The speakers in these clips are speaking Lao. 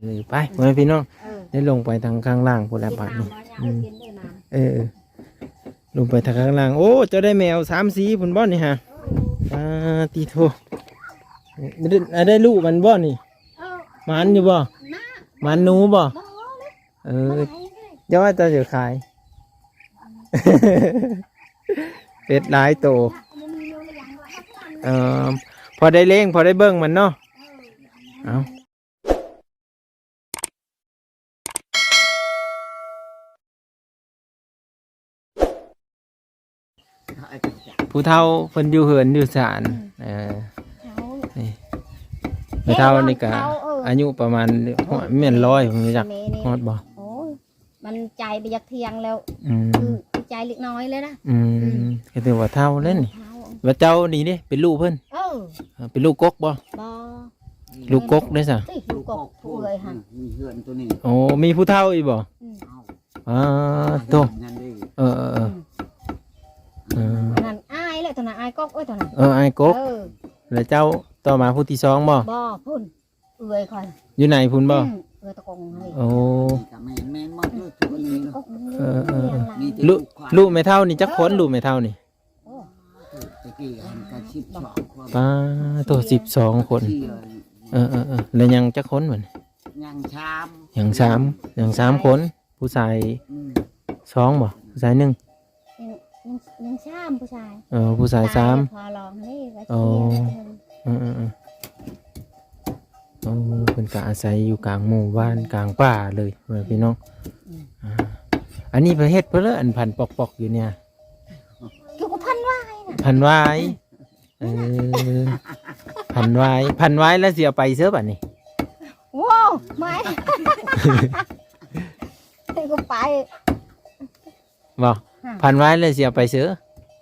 ເອີ ໄປ ພໍ່ແມ່ພີ່ນ້ອງ ເອີ ໄດ້ລົງໄປທາງຂ້າງລ່າງພຸ້ນແຫຼະບາດນີ້ ອືມ ເອີ ລົງໄປທາງຂ້າງລ່າງ. ໂອ້ ເຈົ້າໄດ້ແມວສາມສີພຸ້ນບໍ່ນີ້ຫະ? ປາຕິໂທ ໄດ້ ໄດ້ລູກມັນບໍ່ນີ້? ເອີ ໝານຢູ່ບໍ່? ນະ ໝານໜູບໍ່? ບໍ່ເລີຍ ເອີ ບໍ່ໄດ້ເລີຍ ຢ່າວ່າແຕ່ຈະຂາຍ ເປັດຫຼາຍໂຕ ບໍ່ມີແນວລ້ຽງ ເອີ ພໍໄດ້ລ້ຽງ ພໍໄດ້ເບິ່ງມັນເນາະ ເອີ ເອົ້າ. ຜູ້ເຖົ້າເພິ່ນຢູ່ເຮືອນຢູ່ຊານ ອືມ ເອີ ເຖົ້າ ນີ້ ແມ່ເຖົ້ານີ້ກະ ເຖົ້າ ເອີ ອາຍຸປະມານ ໂອ້ຍ ແມ່ນຮ້ອຍ ຮູ້ຈັກ ແມ່ນີ້ ຮອດບໍ່? ໂອ້ຍ ມັນໃຈບໍ່ຢາກທ່ຽງແລ້ວ ອືມ ຄືໃຈເລັກນ້ອຍເລີຍນະ ອືມ ອືມ ກໍຖືວ່າເຖົ້າແລ້ວນີ້ ເຖົ້າ ວ່າເຈົ້ານີ້ເດ້ ເປັນລູກເພິ່ນ ເອີ ເປັນລູກກົກບໍ່? ບໍ່ ລູກກົກເດ້ຊະ ຕິ ລູກກົກ ຜູ້ເອື້ອຍຫັ້ນ ມີເຮືອນໂຕນີ້ ໂອ້ ມີຜູ້ເຖົ້າອີກບໍ່? ອືມ ອາ ໂຕ ເອີ ເອີ ເອີ ອືມ ເອີ ອັນນັ້ນອ້າຍແຫຼະ ໂຕນັ້ນອ້າຍກົກ ໂອ້ຍ ໂຕນັ້ນ ເອີ ອ້າຍກົກ ເອີ ແລ້ວເຈົ້າຕໍ່ມາຜູ້ທີສອງບໍ່? ບໍ່ ພຸ້ນ ເອື້ອຍຂ້ອຍ ຢູ່ໃນພຸ້ນບໍ່? ອືມ ເອື້ອຍຕະກົງຫັ້ນເດ ໂອ້ ນີ້ກໍແມ່ນ ແມ່ນໝົດເລີຍທຸກຄົນນີ້ເນາະ ເອີ ເອີ ເອີ ມີແຕ່ລູກ ລູກແມ່ເຖົ້ານີ້ຈັກຄົນ? ເອີ ລູກແມ່ເຖົ້ານີ້ ໂອ້ ແຕ່ກີ້ຫັ້ນກໍສິບສອງຄົນ ປາໂທ ສິບສອງຄົນ ເອີ ເອີ ເອີ ແລ້ວຍັງຈັກຄົນບັດນີ້? ຍັງສາມ ຍັງສາມ ຍັງສາມຄົນ ຜູ້ຊາຍ ອືມ ສອງບໍ່? ຜູ້ຊາຍໜຶ່ງ ຍັງ ຍັງ ຍັງສາມ ຜູ້ຊາຍ ເອີ ຜູ້ຊາຍສາມ ຕາຍແລ້ວ ພໍ່ລອງເດ້ ວ່າ ໂອ້ ເສຍແລ້ວ ເອີ ເອີ ເອີ ໂອ້ ເພິ່ນກໍອາໄສຢູ່ກາງໝູ່ບ້ານ ອືມ ກາງປ່າເລີຍ ພີ່ນ້ອງ ອືມ ອ່າ ອັນນີ້ເພິ່ນເຮັດເພິ່ນເລີຍ ອັນພັນປອກໆຢູ່ນີ້ ຄືພັນຫວາຍນະ ພັນຫວາຍ ເອີ ພັນຫວາຍ ພັນຫວາຍແລ້ວຊິເອົາໄປເຊີບັດນີ້ ໂວ້ ໄມ່ ໃຫ້ກູໄປ ບໍ່ ຮະ ພັນຫວາຍແລ້ວຊິເອົາໄປເຊີ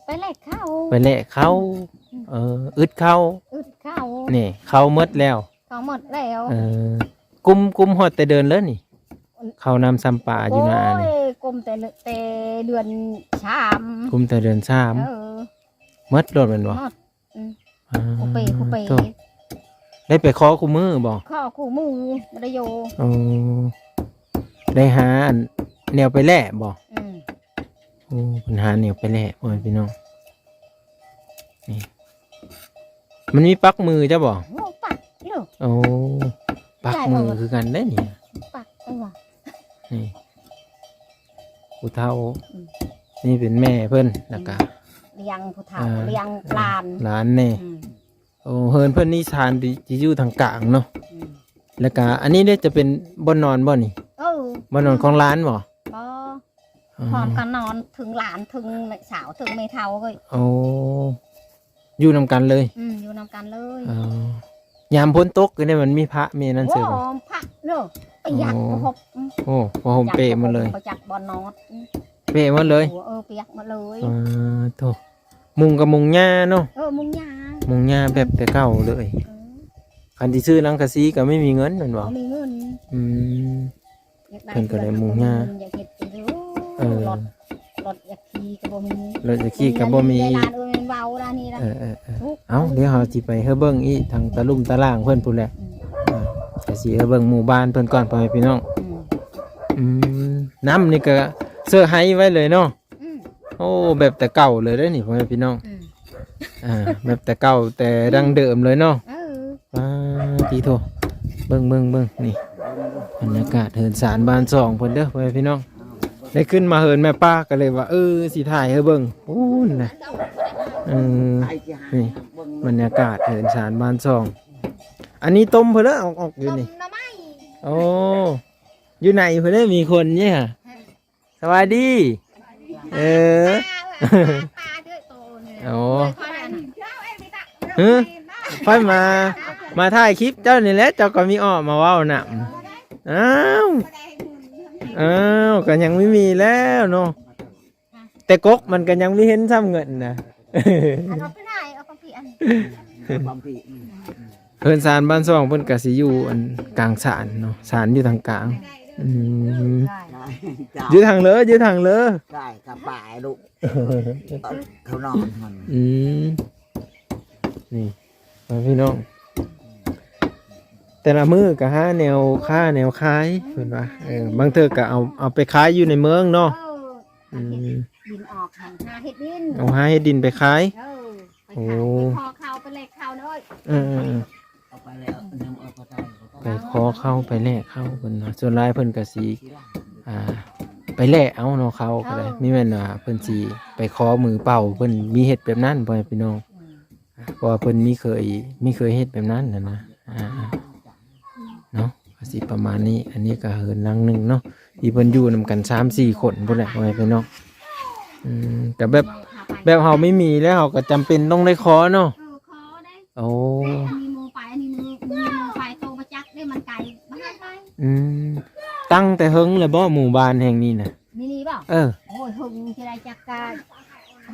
ໄປແລກເຂົ້າ ໄປແລກເຂົ້າ ອືມ ເອີ ອຶດເຂົ້າ ອຶດເຂົ້າ ນີ້ ເຂົ້າໝົດແລ້ວ ເຂົ້າໝົດແລ້ວ ເອີ ກຸມ ກຸມຮອດແຕ່ເດືອນເລີຍນີ້ ເຂົ້ານຳຊຳປາຢູ່ນານີ້ ໂອ້ຍ ກຸມແຕ່ ແຕ່ເດືອນສາມ ກຸມແຕ່ເດືອນສາມ ເອີ ໝົດໂລດແມ່ນບໍ່? ໝົດ ອືມ ອ່າ ຜູ້ເປ ຜູ້ເປ ໂທ້ ໄດ້ໄປຂໍຄູ່ມື້ບໍ່? ຂໍຄູ່ມື້ ບໍ່ໄດ້ຢູ່ ໂອ້ ໄດ້ຫາອັນແນວໄປແລ່ບໍ່? ອືມ ໂອ້ ເພິ່ນຫາແນວໄປແລ່ ພໍ່ແມ່ພີ່ນ້ອງ ນີ້ ມັນມີປັກມືເຈົ້າບໍ່? ໂອ້ ປັກຢູ່ ໂອ້ ປັກມືຄືກັນເດ້ນີ້ ປັກເອີ ນີ້ ຜູ້ເຖົ້າ ອືມ ນີ້ເປັນແມ່ເພິ່ນ ແລ້ວກະ ອືມ ລ້ຽງຜູ້ເຖົ້າ ອ່າ ລ້ຽງຫຼານ ຫຼານນີ້ ອືມ ໂອ້ ເຮືອນເພິ່ນນີ້ຊານທີ່ ທີ່ຢູ່ທາງກາງເນາະ ອືມ ແລ້ວກະອັນນີ້ເດ້ ຈະເປັນບ່ອນນອນບໍ່ນີ້? ເອີ ບ່ອນນອນຂອງຫຼານບໍ່? ບໍ່ ອໍ ພ້ອມກັນນອນ ເທິງຫຼານ ເທິງແມ່ສາວ ເທິງແມ່ເຖົ້າເອີຍ ໂອ້ ຢູ່ນຳກັນເລີຍ ອືມ ຢູ່ນຳກັນເລີຍ ອໍ ຍາມຝົນຕົກນີ້ມັນມີຜ້າມີອັນນັ້ນໃສ່ບໍ່? ໂອ້ ຜ້າເນາະ ປຽກ ອໍ ຜ້າຫົ່ມ ໂອ້ ຜ້າຫົ່ມເປໝົດເລີຍ ບໍ່ຈັກບ່ອນນອນ ເປໝົດເລີຍ ໂອ້ ເອີ ປຽກໝົດເລີຍ ອໍ ໂທ້ ມຸງກໍມຸງຫຍ້າເນາະ ເອີ ມຸງຫຍ້າ ມຸງຫຍ້າແບບແຕ່ເກົ່າເລີຍ ເອີ ຄັນຊິຊື້ສັງກະສີກໍບໍ່ມີເງິນແມ່ນບໍ່? ບໍ່ມີເງິນ ອືມ ຢາກໄດ້ ເພິ່ນກໍໄດ້ມຸງຫຍ້າ ຢາກເຮັດຢູ່ ເອີ ລົດ ລົດຢາກຂີ່ກໍບໍ່ມີ ລົດຢາກຂີ່ກໍບໍ່ມີ ຫຼານເອີຍ ແມ່ນເວົ້າລະນີ້ລະ ເອີ ເອີ ເອີ ທຸກ ເອົ້າ ດຽວເຮົາຊິໄປເຮີເບິ່ງອີກທາງຕະລຸ່ມຕະລ່າງເພິ່ນພຸ້ນແຫຼະ ອືມ ອ່າ ກໍຊິເຮີເບິ່ງໝູ່ບ້ານເພິ່ນກ່ອນ ພໍ່ແມ່ພີ່ນ້ອງ ອືມ ອືມ ນ້ຳນີ້ກໍເຊີໄຮໄວ້ເລີຍເນາະ ອືມ ໂອ້ ແບບແຕ່ເກົ່າເລີຍເດ້ນີ້ ພໍ່ແມ່ພີ່ນ້ອງ ອືມ ອ່າ ແບບແຕ່ເກົ່າແຕ່ດັ້ງເດີມເລີຍເນາະ ເອີ ປາຕິໂທ ເບິ່ງ ເບິ່ງ ເບິ່ງ ນີ້ ບັນຍາກາດເຮືອນຊານບ້ານຊ່ອງເພິ່ນເດີ ພໍ່ແມ່ພີ່ນ້ອງ ໄດ້ຂຶ້ນມາເຮືອນແມ່ປ້າກໍເລີຍວ່າ ເອີ ຊິຖ່າຍໃຫ້ເບິ່ງ ພຸ້ນນະ ເອີ ນີ້ ບັນຍາກາດເຮືອນຊານບ້ານຊ່ອງ ອັນນີ້ຕົ້ມເພິ່ນເດີ ອອກໆຢູ່ນີ້ ຕົ້ມໜໍ່ໄມ້ ໂອ້ ຢູ່ໃນພຸ້ນເດ້ ມີຄົນນີ້ຫະ ສະບາຍດີ ເອີ ໂອ້ ຮຶ ຂ້ອຍມາ ມາຖ່າຍຄລິບເຈົ້ານີ້ແຫຼະ ເຈົ້າກໍມີອອກມາເວົ້ານຳ ອ້າວ ອ້າວ ກໍຍັງມີ ມີແລ້ວເນາະ ແຕ່ກົກມັນກໍຍັງມີເຫັນຊ້ຳເງິນນະ ເອົາໄປໄດ້ ເອົາໄປ ອັນ ຄວາມຜີ ເຮືອນຊານບ້ານຊ່ອງເພິ່ນກະຊິຢູ່ອັນກາງຊານເນາະ ຊານຢູ່ທາງກາງ ອືມ ຢູ່ທາງເລີ ຢູ່ທາງເລີ ໃຊ່ ກັບປ່າລູກ ເຂົານອນຫັ້ນ ອືມ ນີ້ ພີ່ນ້ອງ ແຕ່ລະມື້ກໍຫາແນວຄ້າແນວຂາຍ ເອີ ເພິ່ນວ່າ ເອີ ບາງເທື່ອກໍເອົາ ເອົາໄປຂາຍຢູ່ໃນເມືອງເນາະ ເອີ ອືມ ດິນອອກຫັ້ນ ຫາເຮັດດິນ ເອົາ ຫາເຮັດດິນໄປຂາຍ ເອີ ໄປຂາຍ ໂອ້ ໄປຂໍເຂົ້າ ໄປແລກເຂົ້າເນາະ ເອີ ເອີ ເອີ ເອົາໄປແລ້ວ ນຳເອົາໄປໄດ້ ໄປຂໍເຂົ້າໄປແລກເຂົ້າ ເພິ່ນວ່າ ສ່ວນຫຼາຍເພິ່ນກໍຊິ ອ່າ ໄປແລກເອົາເນາະ ເຂົ້າກໍໄດ້ ເອີ ມີແມ່ນວ່າເພິ່ນຊິໄປຂໍມືເປົ່າ ເພິ່ນມີເຮັດແບບນັ້ນ ພໍ່ແມ່ພີ່ນ້ອງ ອືມ ເພາະວ່າເພິ່ນມີເຄີຍ ມີເຄີຍເຮັດແບບນັ້ນຫັ້ນນະ ອ່າ ເນາະ ກໍຊິປະມານນີ້ ອັນນີ້ກໍເຮືອນຫຼັງໜຶ່ງເນາະ ທີ່ເພິ່ນຢູ່ນຳກັນສາມສີ່ຄົນພຸ້ນແຫຼະ ພໍ່ແມ່ພີ່ນ້ອງ ອືມ ກໍແບບ ແບບເຮົາມີໝີແລ້ວ ເຮົາກໍຈຳເປັນຕ້ອງໄດ້ຂໍເນາະ ເອີ ຂໍໄດ້ ໂອ້ ອັນນີ້ໝູ່ໄປ ອັນນີ້ໝູ່ ໝູ່ໄປ ໂຕບໍ່ຈັກເດ້ ມັນໄກ ບໍ່ໃຫ້ໄປ ອືມ ຕັ້ງແຕ່ເຫິງແລ້ວບໍ່ ໝູ່ບ້ານແຫ່ງນີ້ນະ? ນີ້ ນີ້ບໍ່? ເອີ ໂອ້ຍ ເຫິງຊິໄດ້ຈັກກະ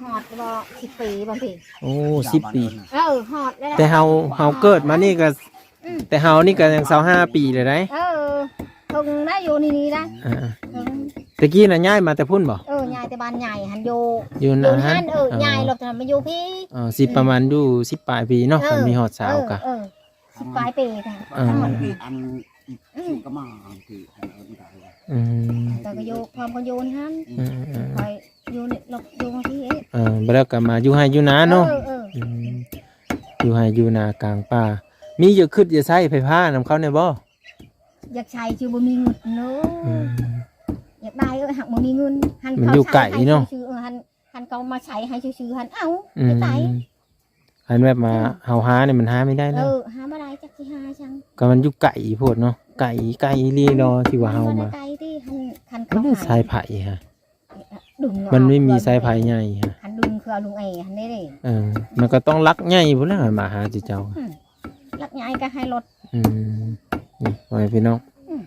ຮອດບໍ່ ສິບປີບໍ່ພີ້ ໂອ້ ສິບປີ ເອີ ຮອດແລ້ວ ແຕ່ເຮົາ ເຮົາເກີດມານີ້ກໍ ອືມ ແຕ່ເຮົານີ້ກໍຍັງຊາວຫ້າປີແລ້ວໄດ໋ ເອີ ເພິ່ງໄດ້ຢູ່ນີ້ ນີ້ໄດ໋ ອ່າ ເພິ່ງ ແຕ່ກີ້ນະຍ້າຍມາແຕ່ພຸ້ນບໍ່? ເອີ ຍ້າຍແຕ່ບ້ານໃຫຍ່ຫັ້ນ ຢູ່ ຢູ່ນັ້ນ ຢູ່ຫັ້ນ ເອີ ອໍ ຍ້າຍລົດມາຢູ່ພີ້ ອໍ ຊິປະມານຢູ່ສິບປາຍປີເນາະ ເອີ ຄັນມີຮອດຊາວ ເອີ ກະ ເອີ ສິບປາຍປີ ເອີ ອັນ ອືມ ທີ່ອັນ ອືມ ທີ່ກະມາ ທີ່ອັນ ອືມ ແຕ່ກໍຢູ່ພ້ອມກັນຢູ່ຫັ້ນ ອືມ ອືມ ຂ້ອຍຢູ່ນີ້ ລົບຢູ່ພີ້ ເອີ ບາດແລ້ວກໍມາຢູ່ໄຮ່ຢູ່ນາເນາະ ເອີ ເອີ ອືມ ຢູ່ໄຮ່ຢູ່ນາກາງປ່າ ມີຢາກຄຶດຢາກໃຊ້ໄຟຟ້ານຳເຂົາແດ່ບໍ່? ຢາກໃຊ້ຊື່ບໍ່ມີເງິນເນາະ ອືມ ຢາກໄດ້ ເອີ ຫາກບໍ່ມີເງິນ ຫັ້ນ ມັນຢູ່ໄກເນາະ ເຂົາໃຊ້ໃຫ້ຊື່ໆ ເອີ ຫັ້ນ ຄັນເຂົາມາໃຊ້ໃຫ້ຊື່ໆ ຫັ້ນ ເອົາ ອືມ ໄປ ຄັນແບບວ່າ ອືມ ເຮົາຫານີ້ມັນຫາບໍ່ໄດ້ເລີຍ ເອີ ຫາບໍ່ໄດ້ ຈັກຊິຫາຫຍັງ ກໍມັນຢູ່ໄກໂພດເນາະ ໄກ ໄກອີ່ຫຼີເນາະ ທີ່ວ່າເຮົາມາ ມັນບໍ່ໄດ້ໄກຕິ ຄັນ ຄັນເຂົາ ມັນສາຍໄຟຫະ ດຶງ ມັນບໍ່ມີສາຍໄຟໃຫຍ່ຫະ ຄັນດຶງຄືເອົາລຸງແອຫັ້ນເດ້ ເອີ ມັນກໍຕ້ອງຫຼັກໃຫຍ່ພຸ້ນແຫຼະ ມາຫາເຈົ້າ ອືມ ຫຼັກໃຫຍ່ກໍໃຫ້ລົດ ອືມ ນີ້ ພໍ່ແມ່ພີ່ນ້ອງ ອືມ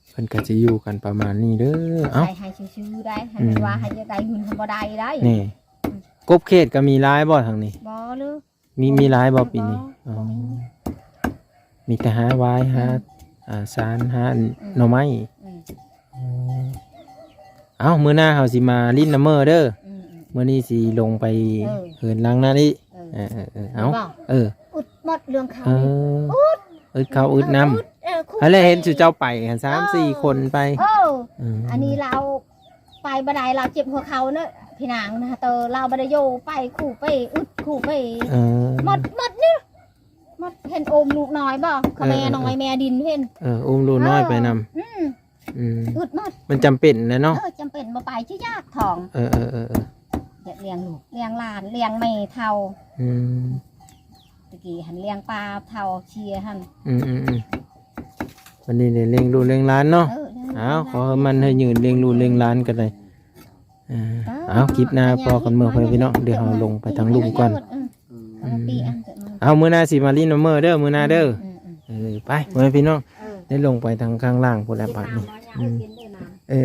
ເພິ່ນກໍຈະຢູ່ກັນປະມານນີ້ເດີ ເອົ້າ ໃຊ້ໃຫ້ຊື່ໆ ໄດ້ ໃຫ້ ອືມ ວ່າໃຫ້ຢາກໄດ້ເງິນ ເພິ່ນບໍ່ໄດ້ໄດ໋ ນີ້ ອືມ ກົບເຂດກໍມີຫຼາຍບໍ່ທາງນີ້? ບໍ່ເລີຍ ມີ ມີຫຼາຍບໍ່ປີນີ້? ບໍ່ ອໍ ບໍ່ມີ ມີແຕ່ຫາຫວາຍ ອືມ ຫາ ອ່າ ສານ ຫາ ອືມ ໜໍ່ໄມ້ ອືມ ອໍ ເອົ້າ ມື້ໜ້າເຮົາຊິມາຫຼິ້ນນຳເມີເດີ ອືມ ອືມ ມື້ນີ້ຊິລົງໄປ ເອີ ເຮືອນຫຼັງນັ້ນອີກ ເອີ ເອີ ເອີ ເອີ ເອົ້າ ເອີ ອຶດໝົດເລື່ອງເຂົ້າ ເອີ ອຶດ ອຶດເຂົ້າອຶດນ້ຳ ອຶດ ເອີ ຄູ່ ຫັ້ນແຫຼະ ເຫັນຊຸມເຈົ້າໄປກັນສາມສີ່ຄົນໄປ ເອີ ເອີ ອັນນີ້ລາວໄປບໍ່ໄດ້ ລາວເຈັບຫົວເຂົ່າເນາະ ພີ່ນາງນະ ເຕີລາວບໍ່ໄດ້ຢູ່ ໄປຄູ່ໄປອຶດຄູ່ໄປ ເອີ ໝົດ ໝົດນີ້ ໝົດ ເຫັນອຸ້ມລູກນ້ອຍບໍ່ ເອີ ຂະແມ່ ເອີ ນ້ອຍ ເອີ ແມ່ດິນເຫັນ ເອີ ອຸ້ມລູກນ້ອຍ ເອີ ໄປນຳ ອືມ ອືມ ອຶດໝົດ ມັນຈຳເປັນແຫຼະເນາະ ເອີ ຈຳເປັນ ບໍ່ໄປຊິຢາກທ້ອງ ເອີ ເອີ ເອີ ເອີ ຢາກລ້ຽງລູກລ້ຽງຫຼານ ລ້ຽງແມ່ເຖົ້າ ອືມ ຕະກີ້ຫັ້ນລ້ຽງປາເຖົ້າເຊຍຫັ້ນ ອືມ ອືມ ອືມ ວັນນີ້ໄດ້ລ້ຽງລູກລ້ຽງຫຼານເນາະ ເອີ ລ້ຽງລູກ ອ້າວ ລ້ຽງຫຼານ ຂໍໃຫ້ໝັ້ນໃຫ້ຍືນ ລ້ຽງລູກລ້ຽງຫຼານກໍໄດ້ ອ່າ ເອົາ ຄລິບໜ້າພໍ້ກັນເນາະ ພໍ່ແມ່ພີ່ນ້ອງ ດຽວເຮົາລົງໄປທາງລຸ່ມກ່ອນ ເອີ ເອີ ເອົາ ມື້ໜ້າຊິມາຫຼິ້ນນຳເມີເດີ ມື້ໜ້າເດີ ອືມ ອືມ ເອີ ໄປ ພໍ່ແມ່ພີ່ນ້ອງ ເອີ ໄດ້ລົງໄປທາງຂ້າງລ່າງພຸ້ນແຫຼະ ບາດນີ້ ອືມ ເອີ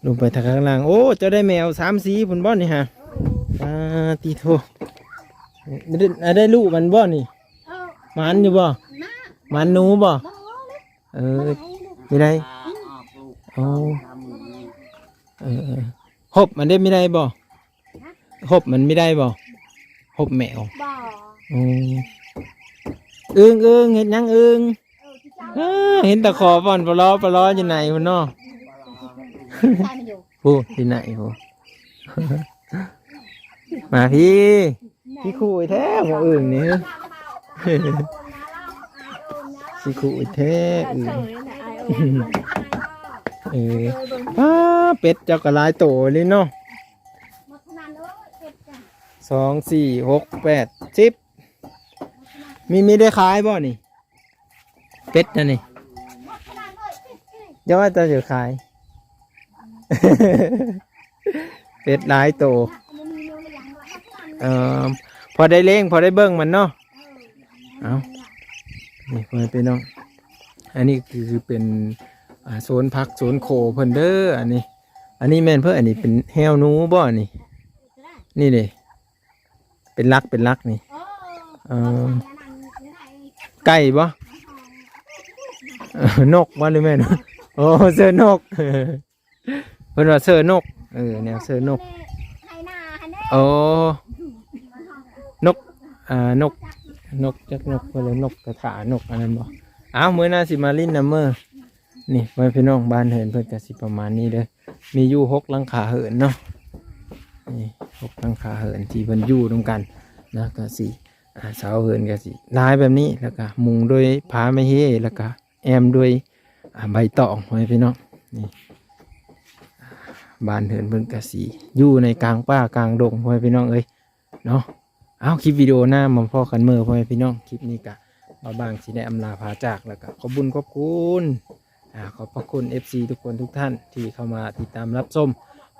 ລົງໄປທາງຂ້າງລ່າງ ໂອ້ ເຈົ້າໄດ້ແມວສາມສີພຸ້ນບໍ່ນີ້ຫະ ປາຕິໂທ ໄດ້ ໄດ້ລູກມັນບໍ່ນີ້ ເອີ ໝານຢູ່ບໍ່ ໝານໜູບໍ່ ບໍ່ເລີຍ ເອີ ບໍ່ໄດ້ລູກ ມີໄດ້ ອືມ ໂອ້ ເອີ ເອີ ຫົບມັນໄດ້ມີໄດ້ບໍ່ ຫະ ຫົບມັນມີໄດ້ບໍ່ ຫົບແມວ ບໍ່ ໂອ້ ອຶ່ງ ອຶ່ງ ເຮັດຫຍັງອຶ່ງ ເອີ ເອີ ເຫັນແຕ່ຂໍບ່ອນປະລໍ ປະລໍຢູ່ໃນພຸ້ນເນາະ ໃສ່ມັນຢູ່ ຜູ້ທີ່ໃນຜູ້ ມາພີ້ ຂີ້ຂູ່ແທ້ບໍ່ອຶ່ງນີ້ ຂີ້ຂູ່ແທ້ອຶ່ງ ເອີ ປ້າ ເປັດເຈົ້າກໍຫຼາຍໂຕເລີຍເນາະ ສອງ ສີ່ ຫົກ ແປດ ສິບ ມີ ມີໄດ້ຂາຍບໍ່ນີ້? ເປັດນະນີ້ ຢ່າວ່າແຕ່ຈະຂາຍ ເປັດຫຼາຍໂຕ ເອີ ພໍໄດ້ລ້ຽງ ພໍໄດ້ເບິ່ງມັນເນາະ ເອົ້າ ນີ້ ພໍ່ແມ່ພີ່ນ້ອງ ອັນນີ້ຄືເປັນ ອ່າ ໂຊນຜັກໂຊນໂຄເພິ່ນເດີ ອັນນີ້ ອັນນີ້ແມ່ນເພິ່ນ ອັນນີ້ເປັນແຮ້ວໜູບໍ່ ອັນນີ້ ນີ້ເດ້ ເປັນຫຼັກ ເປັນຫຼັກນີ້ ເອີ ເອີ ໄກ່ບໍ່? ເອີ ນົກບໍ່ ຫຼືແມ່ນ ໂອ້ ເຊີນົກ ເພິ່ນວ່າເຊີນົກ ເອີ ແນວເຊີນົກ ໂອ້ ນົກ ອ່າ ນົກ ນົກຈັກນົກ ເພິ່ນເອີ້ນນົກກະທາ ນົກອັນນັ້ນບໍ່? ອ້າວ ມື້ໜ້າຊິມາຫຼິ້ນນຳເມີ. ນີ້ ພໍ່ແມ່ພີ່ນ້ອງ ບ້ານເຮືອນເພິ່ນກະຊິປະມານນີ້ເດີ ມີຢູ່ຫົກຫຼັງຄາເຮືອນເນາະ. ນີ້ຫົກຫຼັງຄາເຮືອນທີ່ເພິ່ນຢູ່ນຳກັນນະ ກະຊິ ອ່າ ເສົາເຮືອນກະຊິລາຍແບບນີ້ ແລ້ວກະມຸງດ້ວຍຜ້າໄມ້ເຮ ແລ້ວກະແອ້ມດ້ວຍ ອ່າ ໃບຕອງ ພໍ່ແມ່ພີ່ນ້ອງ. ນີ້ ບ້ານເຮືອນເພິ່ນກະຊິຢູ່ໃນກາງປ່າກາງດົງ ພໍ່ແມ່ພີ່ນ້ອງເອີຍເນາະ. ເອົາ ຄລິບວິດີໂອໜ້າມາພໍ້ກັນເມີ ພໍ່ແມ່ພີ່ນ້ອງ. ຄລິບນີ້ກະບ່າວບາງຊິໄດ້ອຳລາພາຈາກ ແລ້ວກະຂອບບຸນຂອບຄຸນ ອ່າ ຂອບພະຄຸນເອັຟຊີທຸກຄົນທຸກທ່ານທີ່ເຂົ້າມາຕິດຕາມຮັບຊົມ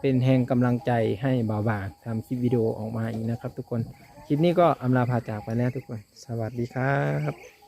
ເປັນແຮງກຳລັງໃຈໃຫ້ບ່າວບາງທຳຄລິບວິດີໂອອອກມາອີກນະຄັບທຸກຄົນ. ຄລິບນີ້ກໍອຳລາພາຈາກໄປແລ້ວທຸກຄົນ ສະຫວັດດີຄັບ.